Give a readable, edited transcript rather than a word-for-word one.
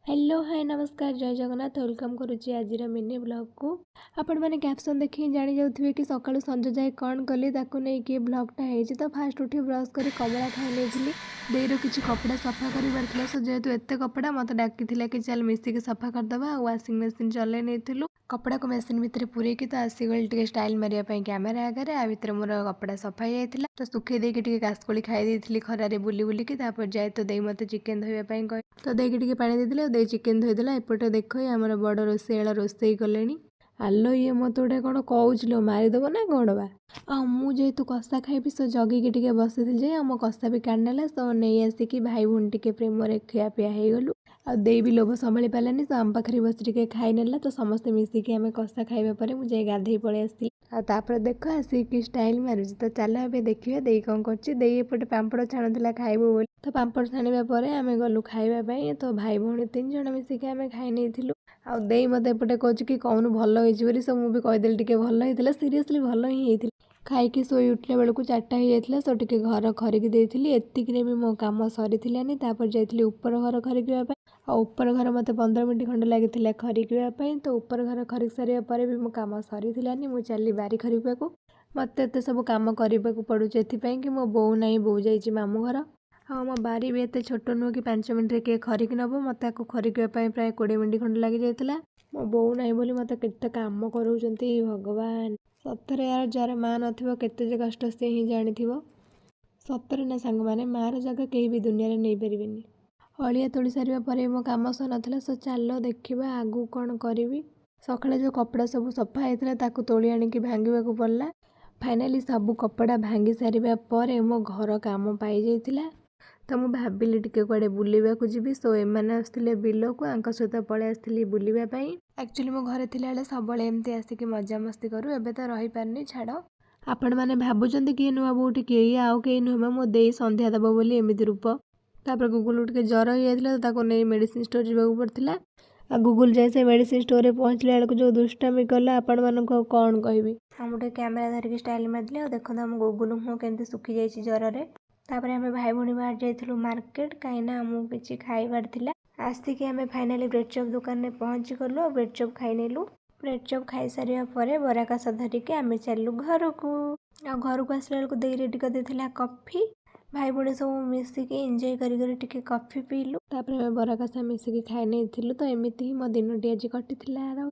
Hello hi ନମସ୍କାର, ଜୟ Jagannath. Welcome କରୁଛି ଆଜିର ମିନି ବ୍ଲଗ୍କୁ। ଆପଣମାନେ କ୍ୟାପସନ୍ ଦେଖି ହିଁ ଜାଣିଯାଉଥିବେ କି ସକାଳୁ ସଞ୍ଜ ଯାଏ କ'ଣ କଲି, ତାକୁ ନେଇକି ବ୍ଲଗ୍ଟା ହେଇଛି। ତ ଫାଷ୍ଟ ଉଠି ବ୍ରସ୍ କରି କମଳା ଖାଇ ନେଇଥିଲି। ଦେଇର କିଛି କପଡ଼ା ସଫା କରିବାର ଥିଲା। ସୋ ଯେହେତୁ ଏତେ କପଡ଼ା, ମୋତେ ଡାକିଥିଲା କି ଚାଲ ମିଶିକି ସଫା କରିଦେବା। ଆଉ ୱାସିଂ ମେସିନ୍ ଚଲେଇ ନେଇଥିଲୁ। କପଡ଼ାକୁ ମେସିନ୍ ଭିତରେ ପୂରେଇକି ତ ଆସିଗଲି ଟିକେ ଷ୍ଟାଇଲ୍ ମାରିବା ପାଇଁ କ୍ୟାମେରା ଆଗରେ। ଆ ଭିତରେ ମୋର କପଡ଼ା ସଫା ହେଇଯାଇଥିଲା, ତ ଶୁଖେଇ ଦେଇକି ଟିକେ କାଶକୋଳି ଖାଇ ଦେଇଥିଲି ଖରାରେ ବୁଲି ବୁଲିକି। ତାପରେ ଯାଇ ତ ଦେଇ ମୋତେ ଚିକେନ୍ ଧୋଇବା ପାଇଁ କହି ତ ଦେଇକି ଟିକେ ପାଣି ଦେଇଥିଲି ଆଉ ଦେଇ ଚିକେନ୍ ଧୋଇଦେଲା। ଏପଟେ ଦେଖ, ଆମର ବଡ଼ ରୋଷେଇଆଳ ରୋଷେଇ କଲେଣି। ଆଲୋ, ଇଏ ମୋତେ ଗୋଟେ କ'ଣ କହୁଛି ଲୋ, ମାରିଦେବ ନା କ'ଣ ବା? ଆଉ ମୁଁ ଯେହେତୁ କଷା ଖାଇବି, ସୋ ଜଗିକି ଟିକେ ବସିଥିଲି ଯାଇ, ଆଉ ମୋ କଷା ବି କାଢ଼ିନେଲା। ସୋ ନେଇ ଆସିକି ଭାଇ ଭଉଣୀ ଟିକେ ପ୍ରେମରେ ଖିଆପିଆ ହେଇଗଲୁ। ଆଉ ଦେଇ ବି ଲୋଭ ସମ୍ଭାଳି ପାରିଲାନି, ତ ଆମ ପାଖରେ ବସି ଟିକେ ଖାଇନେଲା। ତ ସମସ୍ତେ ମିଶିକି ଆମେ କଷା ଖାଇବା ପରେ ମୁଁ ଯାଇ ଗାଧେଇ ପଳେଇ ଆସିଥିଲି। ଆଉ ତାପରେ ଦେଖ ଆସିକି ଷ୍ଟାଇଲ୍ ମାରୁଛି। ତ ଚାଲ ଏବେ ଦେଖିବା ଦେଇ କ'ଣ କରୁଛି। ଦେଇ ଏପଟେ ପାମ୍ପଡ଼ ଛାଣୁଥିଲା ଖାଇବୁ ବୋଲି। ତ ପାମ୍ପଡ଼ ଛାଣିବା ପରେ ଆମେ ଗଲୁ ଖାଇବା ପାଇଁ। ତ ଭାଇ ଭଉଣୀ ତିନି ଜଣ ମିଶିକି ଆମେ ଖାଇ ନେଇଥିଲୁ। ଆଉ ଦେଇ ମୋତେ ଏପଟେ କହୁଛି କି କହୁନୁ ଭଲ ହେଇଛି ବୋଲି। ସୋ ମୁଁ ବି କହିଦେଲି ଟିକେ ଭଲ ହେଇଥିଲା। ସିରିୟସଲି ଭଲ ହିଁ ହେଇଥିଲା। ଖାଇକି ଶୋଇ ଉଠିଲା ବେଳକୁ 4ଟା ହେଇଯାଇଥିଲା। ସୋ ଟିକେ ଘର ଖରିକି ଦେଇଥିଲି। ଏତିକିରେ ବି ମୋ କାମ ସରିଥିଲାନି। ତାପରେ ଯାଇଥିଲି ଉପର ଘର ଖରିକିବା ପାଇଁ। ଆଉ ଉପର ଘର ମୋତେ 15 ମିନିଟ୍ ଖଣ୍ଡେ ଲାଗିଥିଲା ଖରିକିବା ପାଇଁ। ତ ଉପର ଘର ଖରିକି ସାରିବା ପରେ ବି ମୋ କାମ ସରିଥିଲାନି। ମୁଁ ଚାଲିଲି ବାରି ଖରିକିବାକୁ। ମୋତେ ଏତେ ସବୁ କାମ କରିବାକୁ ପଡ଼ୁଛି ଏଥିପାଇଁ କି ମୋ ବୋଉ ନାହିଁ, ବୋଉ ଯାଇଛି ମାମୁଁ ଘର। ଆଉ ଆମ ବାରି ବି ଏତେ ଛୋଟ ନୁହଁ କି 5 ମିନିଟ୍ରେ କିଏ ଖରିକି ନେବ। ମୋତେ ଆକୁ ଖରିକିବା ପାଇଁ ପ୍ରାୟ 20 ମିନିଟ୍ ଖଣ୍ଡେ ଲାଗିଯାଇଥିଲା। ମୋ ବୋଉ ନାହିଁ ବୋଲି ମୋତେ କେତେ କାମ କରାଉଛନ୍ତି ଭଗବାନ। ସତରେ ୟାର, ଯାହାର ମା ନଥିବ କେତେ ଯେ କଷ୍ଟ ସେ ହିଁ ଜାଣିଥିବ। ସତରେ ନା ସାଙ୍ଗମାନେ, ମାଆର ଜାଗା କେହି ବି ଦୁନିଆରେ ନେଇପାରିବେନି। ଅଳିଆ ତୋଳି ସାରିବା ପରେ ମୋ କାମ ସରିନଥିଲା। ସୋ ଚାଲ ଦେଖିବା ଆଗକୁ କ'ଣ କରିବି। ସକାଳେ ଯେଉଁ କପଡ଼ା ସବୁ ସଫା ହେଇଥିଲା ତାକୁ ତୋଳି ଆଣିକି ଭାଙ୍ଗିବାକୁ ପଡ଼ିଲା। ଫାଇନାଲି ସବୁ କପଡ଼ା ଭାଙ୍ଗି ସାରିବା ପରେ ମୋ ଘର କାମ ପାଇଯାଇଥିଲା। ତ ମୁଁ ଭାବିଲି ଟିକେ କୁଆଡ଼େ ବୁଲିବାକୁ ଯିବି। ସୋ ଏମାନେ ଆସୁଥିଲେ ବିଲକୁ, ଆଙ୍କ ସହିତ ପଳେଇ ଆସିଥିଲି ବୁଲିବା ପାଇଁ। ଆକ୍ଚୁଆଲି ମୁଁ ଘରେ ଥିଲାବେଳେ ସବୁବେଳେ ଏମିତି ଆସିକି ମଜାମସ୍ତି କରୁ, ଏବେ ତ ରହିପାରୁନି, ଛାଡ଼। ଆପଣମାନେ ଭାବୁଛନ୍ତି କିଏ ନୂଆ ବୋଉଟି କିଏ? ଇଏ ଆଉ କେହି ନୁହେଁ, ମୋ ଦେଇ ସନ୍ଧ୍ୟା ଦେବ ବୋଲି ଏମିତି ରୂପ। ତାପରେ ଗୁଗୁଲକୁ ଟିକେ ଜ୍ୱର ହେଇଯାଇଥିଲା, ତ ତାକୁ ନେଇ ମେଡ଼ିସିନ ଷ୍ଟୋର୍ ଯିବାକୁ ପଡ଼ିଥିଲା। ଆଉ ଗୁଗୁଲ ଯାଇ ସେ ମେଡ଼ିସିନ ଷ୍ଟୋର୍ରେ ପହଞ୍ଚିଲା ବେଳକୁ ଯେଉଁ ଦୁଷ୍ଟାମି କଲା, ଆପଣମାନଙ୍କୁ ଆଉ କ'ଣ କହିବି। ଆଉ ମୁଁ ଟିକେ କ୍ୟାମେରା ଧରିକି ଷ୍ଟାଇଲ୍ ମାରିଥିଲି। ଆଉ ଦେଖନ୍ତୁ ଆମ ଗୁଗୁଲ ମୁହଁ କେମିତି ଶୁଖିଯାଇଛି ଜ୍ୱରରେ। ତାପରେ ଆମେ ଭାଇ ଭଉଣୀ ବାହାରି ଯାଇଥିଲୁ ମାର୍କେଟ, କାହିଁକିନା ଆମକୁ କିଛି ଖାଇବାର ଥିଲା। ଆସିକି ଆମେ ଫାଇନାଲି ବ୍ରେଡ଼୍ ଚପ୍ ଦୋକାନରେ ପହଞ୍ଚି ଗଲୁ ଆଉ ବ୍ରେଡ଼୍ ଚପ୍ ଖାଇନେଲୁ। ବ୍ରେଡ଼୍ ଚପ୍ ଖାଇସାରିବା ପରେ ବରା କଷା ଧରିକି ଆମେ ଚାଲିଲୁ ଘରକୁ। ଆଉ ଘରକୁ ଆସିଲା ବେଳକୁ ଦେଇ ରେଡ଼ି କରିଦେଇଥିଲା କଫି। ଭାଇ ଭଉଣୀ ସବୁ ମିଶିକି ଏନ୍ଜୟ କରି କରି ଟିକେ କଫି ପିଇଲୁ। ତାପରେ ଆମେ ବରା କଷା ମିଶିକି ଖାଇ ନେଇଥିଲୁ। ତ ଏମିତି ହିଁ ମୋ ଦିନଟି ଆଜି କଟିଥିଲା।